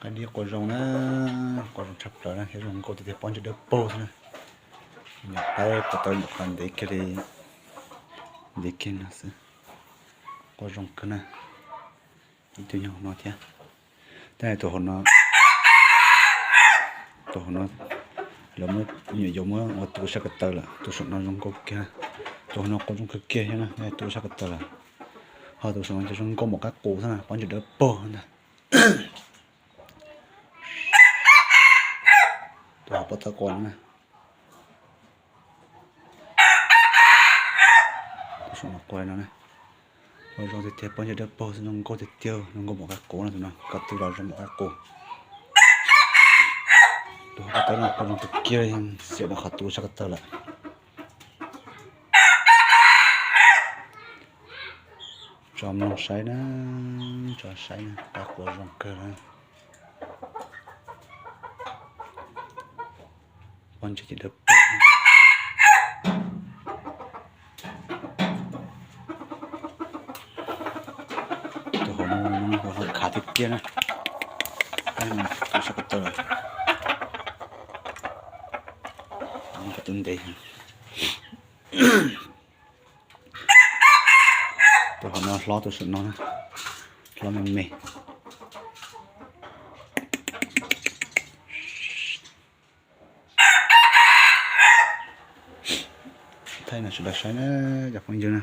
Qaib dib qua zoo na, qua zoo tshaj plaws na, thiab zoo nkauj tiag tiag, pob ntseg dawb paug xwb na. Nyuam qaib puas tau nyuam qhuav ntev kiag li, ntev kiag no xwb. Qua zoo kawg na. Ib tug nyob hauv no thiab. Tab tus hauv no, tus hauv no lawv muab, me nyuam yaus muab ua tu sab ko taw lawm, tus saum no zoo nkauj kiag. Tus hauv no qua zoo kawg kiag thiab na, tus sab ko taw lawm. Ho tus saum no ces zoo nkauj npaum qab qus xwb na, pob ntseg dawb paug ntag. Tus hauv pob tawb qua no na. Tus saum no qua no na. Qua zoo tiag tiag, pob ntseg dawb paug xwb, zoo nkauj tiag tiag, zoo nkauj npaum qab qus no, tus no ko tw los zoo npaum qab qus. Tus hauv pob tawb no qua zoo kawg kiag, xiam rau qhov tu sab ko taw lawm. Tso mloog saib na, tso saib na, qab qua zoo kawg na. Pob ntseg ces dawb paug. Tus hauv no, no, no, no khav tiag tiag na. Tus sab ko taw lawm. Ko tw ntev. Tus hauv no hlob tus saum no na, hlob me me. Thaij no sawv daws saib na, cov phooj ywg na.